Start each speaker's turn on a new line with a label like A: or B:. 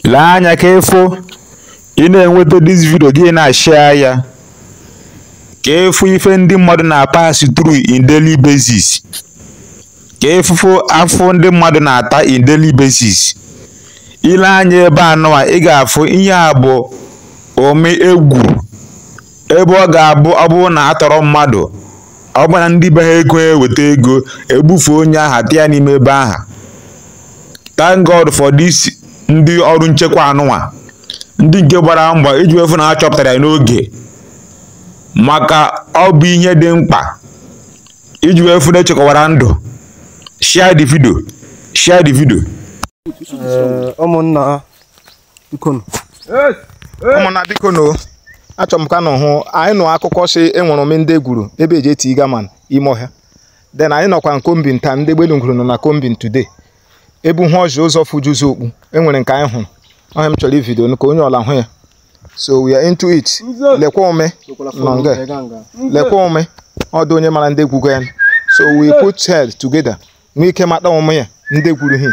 A: Lee anya ka ịfụ ị na-enweta this video gị na-share ya ka ịfụ ife ndị mmadụ na-pass through in daily basis, ka ịfụfụ afụ ndị mmadụ na-ata in daily basis. Ile anya ebe anụwa, ị ga-afụ ihe a bụ ome egwu ebe ọ ga-abụ ọ bụrụ na atọrọ mmadụ, ọ bụ na ndị be ha ego eweta ego egbufe onye ahụ atị ya n'ime ebe ahụ. Thank God for this ndị ọrụ nchekwa anụnwa, ndị nke gbara mbọ iji wee fụ na ha chọpụtara ya n'oge, maka ọ bụ ihe dị mkpa iji wee fụ na echekwawara ndụ. Share the video, share the video.
B: Ee, ụmụnna, biko.
C: Ụmụnna, biko no, achọrọ m ka nọ hụ anyị nụ akụkọ si enwere ome ndị egwuru ebe eji eti gaman ime ọhịa. Then anyị nọkwa nkombin taa, ndị gbelu ngwuru nọ na kombin today, ebe hụ ọzọ ụzọ fujuzi okpu enwere nke anyị hụrụ ọhịa m chọrọ ividio ka onye ọla hụ ya. So we are into it. Lekwa ome nọ nga, lekwa ome ọdụ onye mara ndị egwugo ya. So we put head together nwee ike mata ome ya ndị gwuru hi.